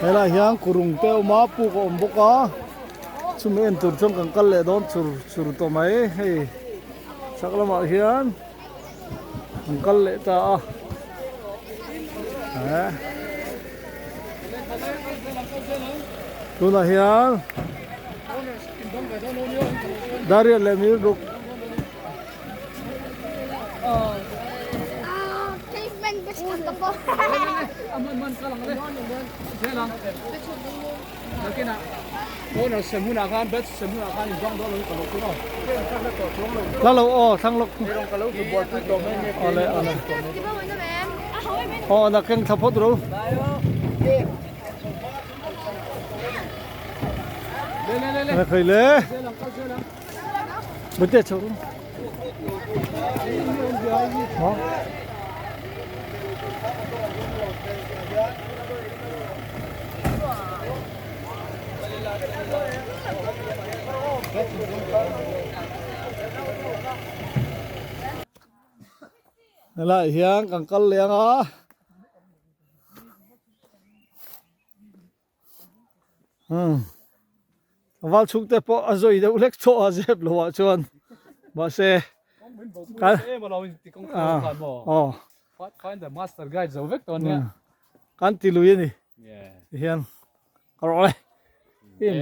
Helaiah hian kurung te a awm a puk a awm bawk a chumi en tur chuan kan kal leh dawn chur chur tawh mai hei chhak lamah hian an kal leh ta a eh tunah hian Dariat leh Mirruk La lo aw thlang lawk awle awle aw na keng thla phawt ro le khoi le Bute chho ru. Maw? Helai hian kan kal leng a. Umm val chhung te pawh a zawi deuh hlek chawh a zep lo ah chuan mahse kan aw kan ti lui a ni tihian ka rawh le in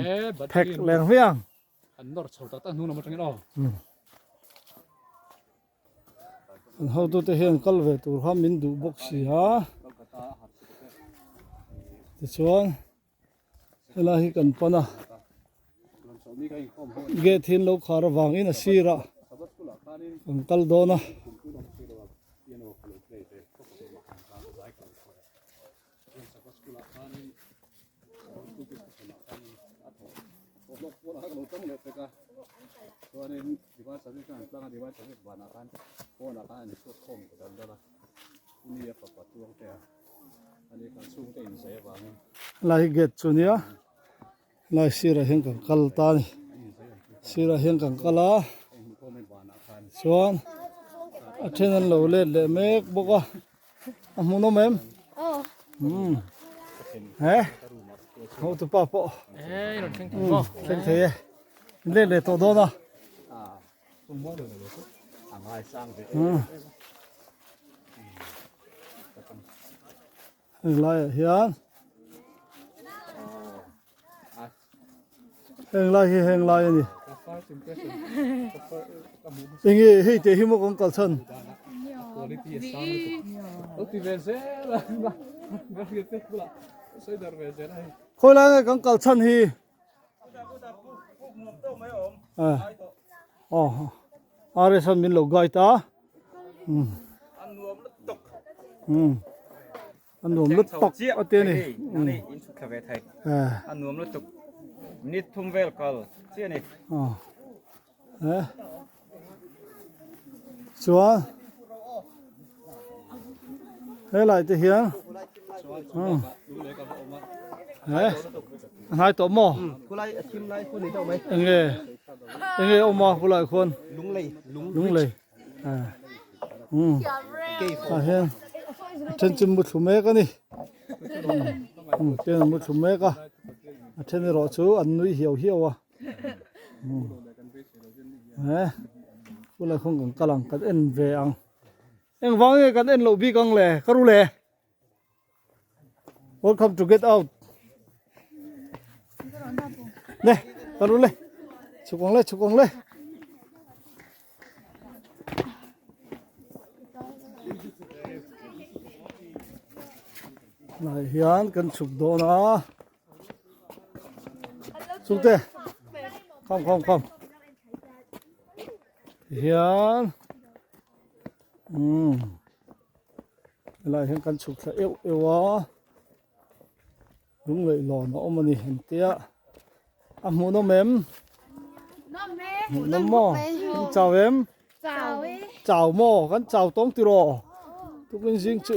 phek leng hmiang an hotute hian kal ve tur kha min duh bawk si a tichuan helai hi kan pan a gate hi an lo khar avangin a sirah kan kal dawn a. Helai hi gate chu nia helai sirah hian kan kal ta a ni sirah hian kan kal a chuan a then an lo let leh mek bawk a. A hmuhnawm em? Umm. He? Ho tu pa pawh. Thleng thei e. In let leh tawh dawn a. Heng laiah hian heng lai hi heng lai a ni. Enge hei teh hi maw kan kal chhan. Khawi lai nge kan kal chhan hi. Aw RS an min lo guide a. A nuam lutuk a ti a ni. In chhuk thla ve thei. A nuam lutuk. Minute thum vel kal chiah a ni. Chuan helai te hian he a hnai tawh maw? Enge enge awm a khulai khuan lunglei lunglei. Tah hian a then chu mu thlu mek a ni ten an mu thlu mek a a then erawh chu an nui hiau hiau a he khulai khawn kan kal ang kan en ve ang engvang nge kan en loh bik ang le ka ru le. Welcome to get out. Ne, karu le. Chukong le, chukong le. Lai hian kan chhuk dawn a. Chuk te. Come, come, come. Hian. Um. Helaiah hian kan chhuk thla euh euh a lung leh lawn a awm a ni engtia a hmuhnawm em hmuhnawm maw kan chau em chau maw kan chau tawng tiraw tukin zing chu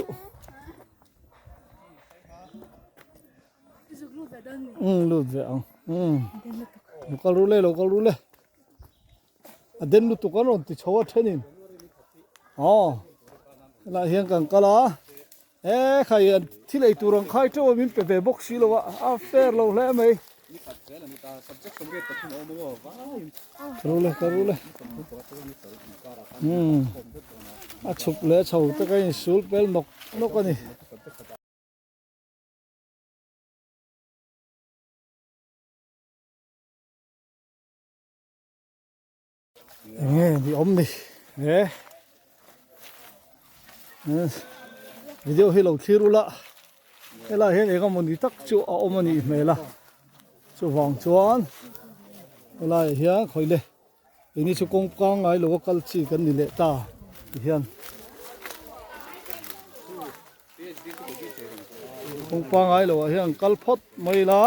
umm lut ve ang umm lo kal ru le lo kal ru le. A den lutuk an rawn ti chho a thenin aw helaiah hian kan kal a. E khai an thil ei tur ang khai teuh a min pe ve bawk si lo a, a fair lo hle mai. Ka ru le, ka ru le. Umm a chhuk leh chho te ka insul pel nawk nawk a ni. Enge ni awm ni he video hi lo thlir ula helai hian eng emaw ni tak chu a awm a nih hmel a chuvang chuan helai ah hian khawi le engni chu kawng pangngai lo a kal chi kan ni leh ta ti hian kawng pangngai lo ah hian kal phawt mai ila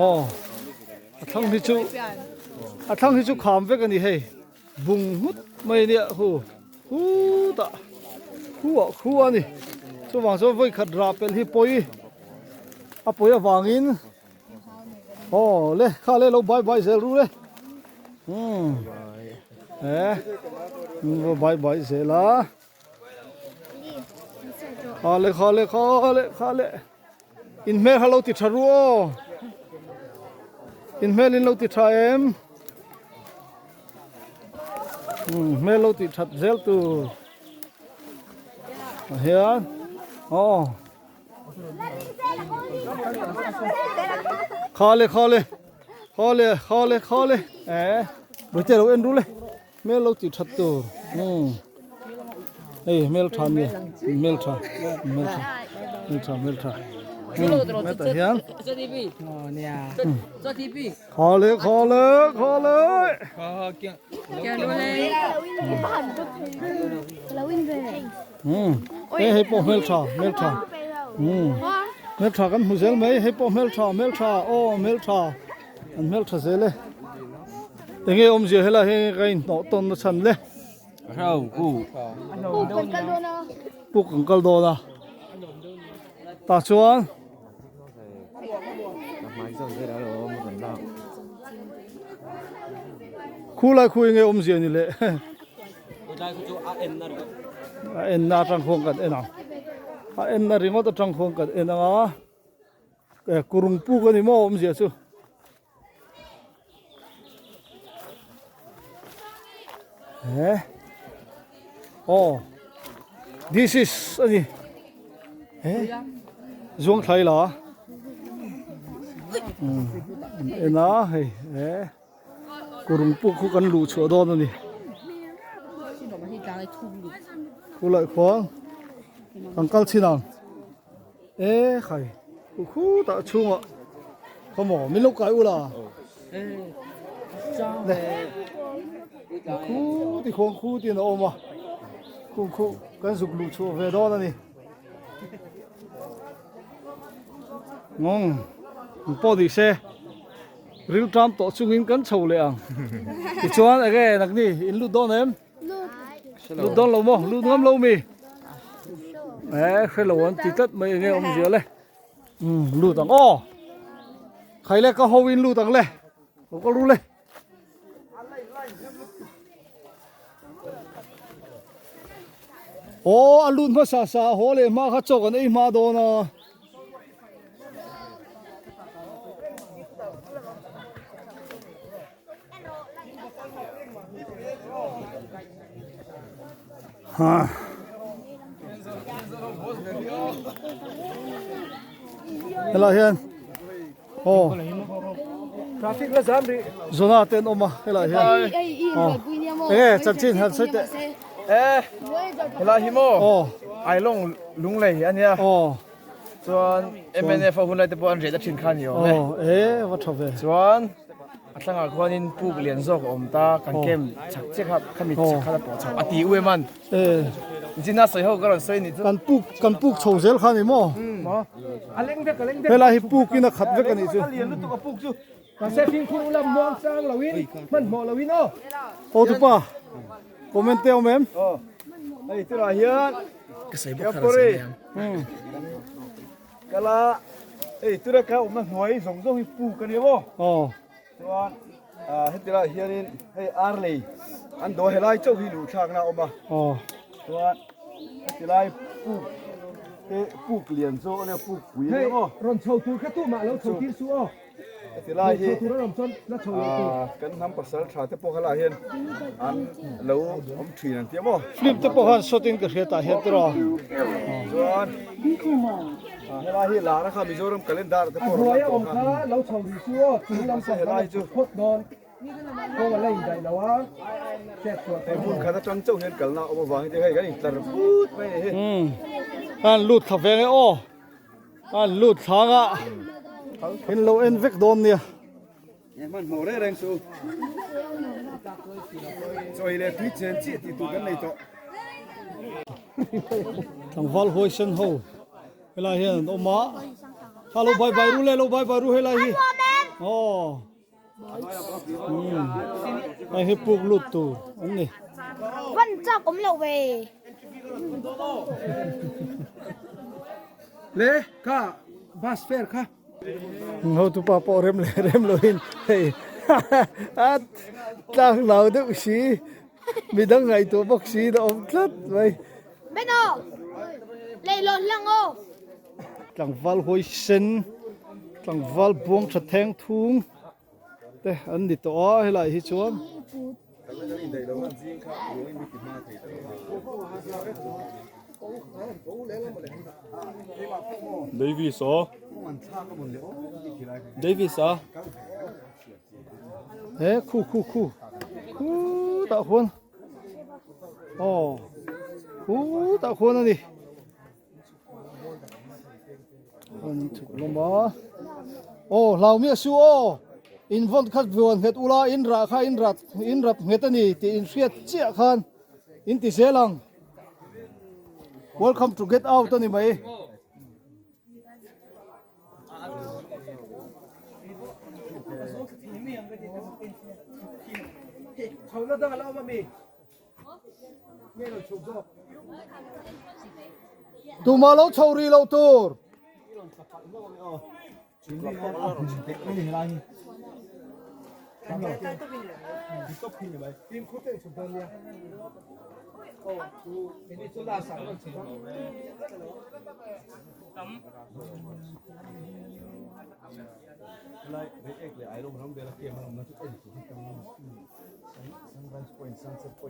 aw a thlang hi chu a thlang hi chu kham vek a ni hei bung nghut mai a nia hu khutah khuah khu a ni chuvang chuan vawi khat rah pelh hi pawi a pawi avangin aw le kha le lo bai bai zel ru le umm e bai bai zel a kha le kha le kha le kha le in hmel kha lo ti tha ru aw in hmel in lo ti tha em umm hmel lo ti that zel tur ah hian aw. Khale khale khale khale khale e bute lo en ru le hmel lo ti that tur um hei hmel tha nia hmel tha hmel tha hmel tha hmel tha hetah hian khale khale khale Umm hei hei pawh hmeltha hmeltha umm hmeltha kan hmu zel mai hei pawh hmeltha hmeltha aw hmeltha an hmeltha zel e enge awmzia helai hi ka inhnawh tawn na chhan le puk an kal dawn a tah chuan Khulai khu enge awmzia ni le. A en na atang khuan kan en ang. A en na ringawt atang khuan kan en ang a. Kurung puk a ni maw awmzia chu. He. Oh. This is ani. He. Zuang thlai la. Um. Ena hei he. Kurung puk khu kan luh chhuah dawn ani. Khu lai khuang. Kan kal chin ang. E khai. Khu khu tah chhungah. Khawmaw min lo kai ula. Le. Khu ti khuang khu tin a awm a. Khu khu kan zuk luh chhuah ve dawn ani. Ngawng. Pawh ni se. Ril ṭam tawh chungin kan chho leh ang. Tichuan enge nakni in lut dawn em? Lut dawn lo maw? Lut ngam lo mi? Eh hre lo an ti tlat mai enge awm zia le. Umm lut ang aw. Khai le ka ho in lut ang le. Lo kal ru le. Aw a lut hmasa sa haw leh hma kha chaw kan ei hma dawn a. Ha. Helai hian aw Traffic la zam rih. Zona te an awm a helai hian. Aw. Enge chanchin han sawi teh. Eh helai hi maw aw Ailawng Lunglei ania. Aw. Chuan MNF a hunlai te pawh an riat a thin kha a ni awm e. Aw e va tha ve. Chuan a thlangah khuanin puk lian zawk a awm ta kan camp chak chiah kha khami chak kha la pawh chho a ti u em an. E. Zina sawi ho ka rawn sawi ni chu. Kan puk kan puk chho zel kha ni maw? Maw. A leng vek a leng vek. Helai hi puk in a khat vek a nih chu. A lian lutuk a puk chu. Mahse fimkhur ula muang chang lo in hmanhmawh lo in aw. Aw tupa comment te awm em? Aw hei tunah hian Ka sawi bawk kha rawn sawi mai ang. Kala hei tuna ka awmna hnuai zawng zawng hi puk a ni maw? Aw. Chuan heti lai hianin hei ar lei an daw helai chauh hi luh thlakna a awm a. Aw. Chuan. Tilai puk te puk lian chu ania puk pui ania maw. Rawn chho tur kha tumah lo chho tir suh aw. Tilai hi Chho tur a rawn chuan la chho lo tur. Kan hnam pasal tha te pawh kha lah hian an lo awm thin an tia maw. Film te pawh khan shot in ka hria tah hian tiraw. Chuan helai hi lar a kha Mizoram calendar te pawh A hnuai a awm kha lo chho rih suh aw chung lam pang kha la chho phawt dawn. Kawng a la indaih lo a, chet chhuah Hei hmun khat atang chauh hian kalna a awm avangin te hei kan intlar put mai a ni hi. Umm an lut thla veng e aw, an lut thlang a, in lo en vek dawn nia. Nge hmanhmawh reng reng chu chawi leh tui chen chiah tih tur kan nei tawh. Tlangval huai sen ho helai hian an awm a, kha lo bai bai ru le lo bai bai ru helai hi aw. Hei hi puk lut tur an ni. Van chak awm lo ve. Le kha bus fare kha. Hotupa pawh rem leh rem loin hei a tlang lau deuh si midang ngaihtuah bawk si a awm tlat mai. Beno leihlawn hlang aw. Tlangval hawi sen, tlangval buang tha theng thung te an ni tawh a helai hi chuan. Davis aw Davis a. He khu khu khu khu tah khuan aw khu tah khuan a ni. An chhuk hlawm a aw hlau miah su aw in vawn khat vuan nghet ula in rah kha in rat in rap nghet a ni tih in hriat chiah khan in ti zel ang welcome to get out a ni mai. Tumah lo chho rih loh tur.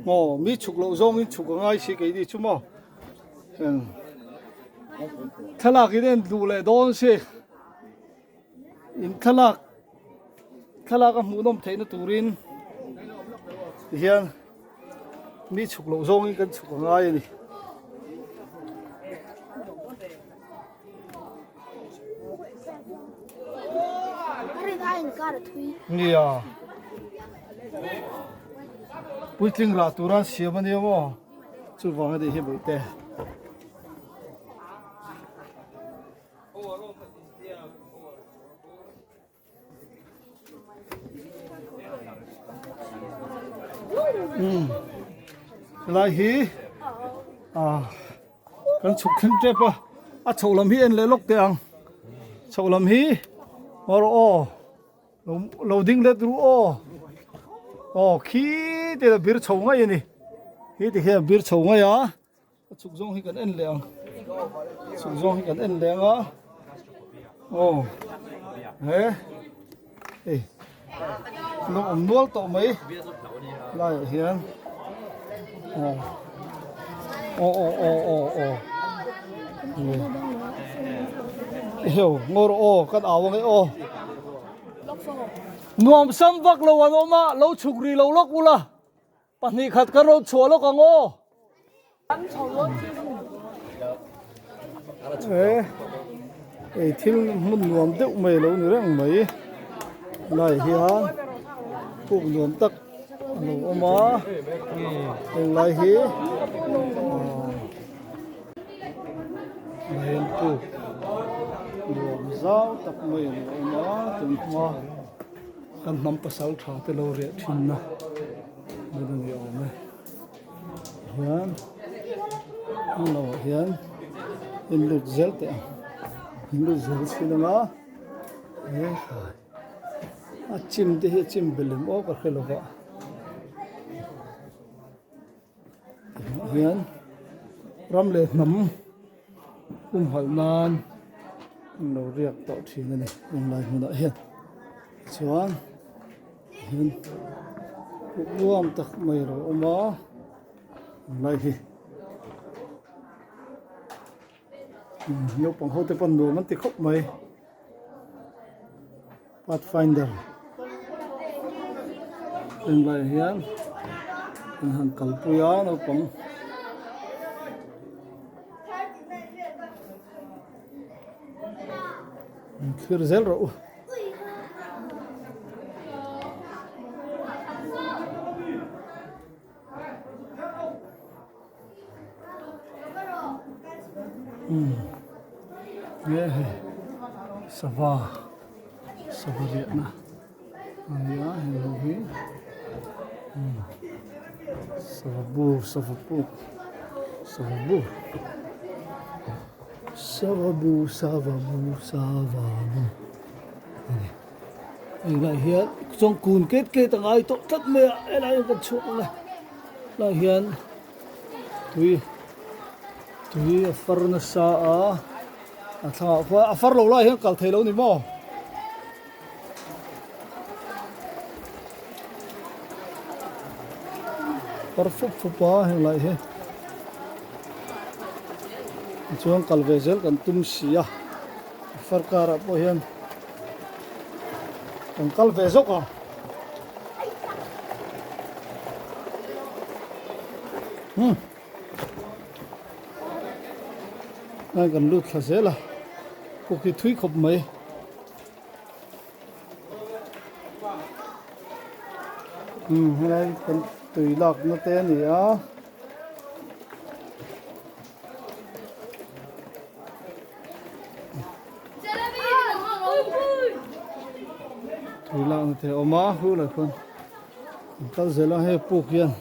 Maw mi chhuk loh zawngin chhuk a ngai si keini chu maw eng thlalak in en duh leh dawn si in thlalak thlalak a hmuh nawm theihna turin tihian mi chhuk loh zawngin kan chhuk a ngai a ni. Nia. Puitling rah tura an siam a nia maw? Chuvang a nih hi bawihte. Umm helai hi ah kan chhuk thleng tep a a chhoh lam hi en leh lawk teh ang chhoh lam hi maw rawh aw lo lo ding let ru aw aw khi te la bir chho ngaih a ni khi ti khian bir chho ngaih a. A chhuk zawng hi kan en leh ang chhuk zawng hi kan en leh ang a aw he hei lo awm nual tawh mai laiah hian aw aw aw aw aw aw heu ngawr aw kan au ang e aw nuam sam vak lo an awm a lo chhuk rih lo lawk ula. Pahnih khat ka rawn chhuah lawk ang aw. He ei thil hmun nuam deuh mai lo ni reng mai lai hian puk nuam tak a lo awm a heng lai hi ah hian puk nuam zau tak mai a lo awm a tunhma. Kan hnam pasal tha te lo reh thin na hmun a ni awm e hian a lo ah hian in lut zel teh ang in lut zel chin anga he khai a chim te hi a chim belh em aw ka hre lo va hian. Ram leh hnam humhalh nan an lo riak tawh thin a ni englai hmunah hian tichuan hian kut nuam tak mai a lo awm a englai hi naupang ho te pawn nuam an ti khawp mai pathfinder englai hian an han kalpui a naupang. Thlir zel rawh u. Umm nge hei sava sava riahna a nia heng ho hi umm sava bu sava puk sava bu sava bu sava bu sava bu a ni. Helai hian chuan kun ket ket a ngai tawh tlat mai a helai hian kan chhuak ang e helai hian tui tui a far nasa a a thlangah khuan a far lo lai hian kal thei lo ni maw. Far fup fup a helai hi chuan kal ve zel kan tum si a a far karah pawh hian. Kan kal ve zawk a. Hmm. Ngai kan lut thla zel a. Puk hi thui khawp mai. Hmm, helai kan tui lak na te a ni a. Tui lakna te a awm a hu lah chuan an kal zel a hei puk hian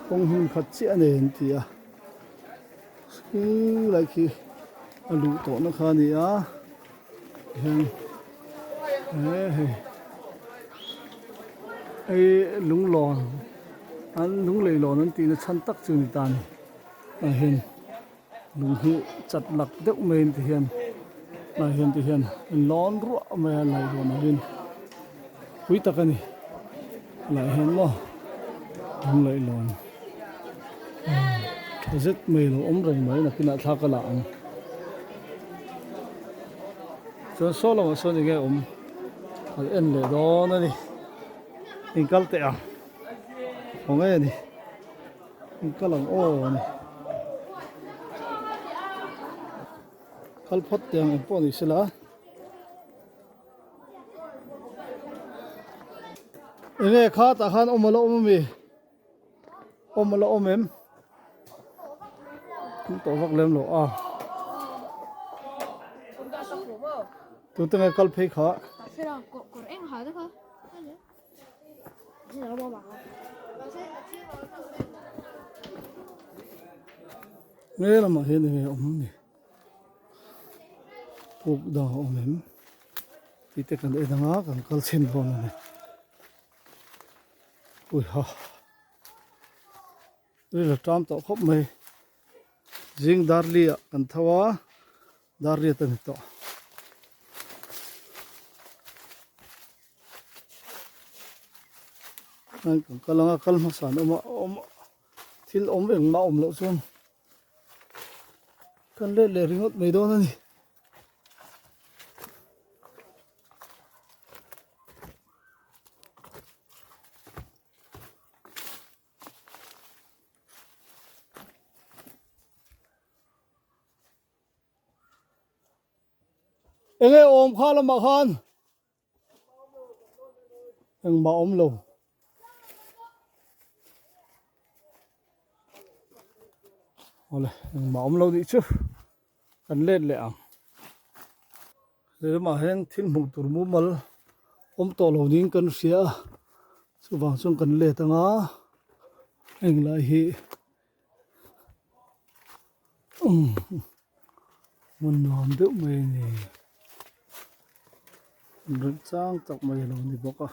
kawng hmun khat chiah a nei an ti a helai khi a luh tawhna kha a ni a hian he hei hei lunglawn an lungleilawn an tihna chhan tak chu a ni ta a ni tah hian. Lung hi chat lak deuh mai in ti hian lai hian ti hian an lawn ruah mai a lai dawn angin pui tak a ni lai hian maw lung laih lawn tha zet mai lo awm reng mai nakinah thla ka la ang chuan saw lamah sawn enge awm kan en leh dawn a ni inkal teh ang haw ngei a ni. Kal ang aw a ni. Kal phawt teh ang eng pawh ni sela. Enge kha tah khan awm a la awm ami? Awm a la awm em? Awm tawh vak lem lo a. Tute nge kal phei kha? Nge lamah hian enge awm ni puk dang a awm em tih te kan en anga kan kal chhin dawn a ni ui ha ril a ṭam tawh khawp mai zing darli ah kan tho a darriat a ni tawh. Kan kal anga kal hmasa an awm a awm thil awm engmah awm loh chuan kan let leh ringawt mai dawn a ni. Enge awm kha lamah khan. Engmah awm lo. Awle engmah awm lo nih chu kan let leh ang. Lehlamah hian thil hmuh tur mumal awm tawh lo niin kan hria a chuvang chuan kan let anga englai hi umm hmun nuam deuh mai a ni. Remchang tak mai a lo ni bawk a.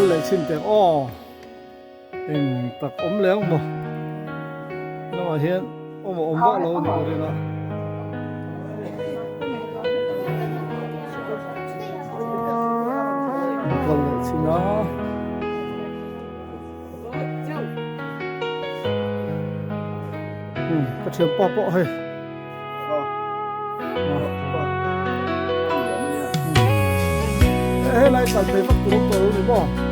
leh chhin teh ang aw eng tak awm leh ang maw lamah hian awm a awm vak lo a nih ka ring a. Kal leh chhin a. Ka thianpa pawh hei. He lai kal phei vak tur awm tawh lo ni maw?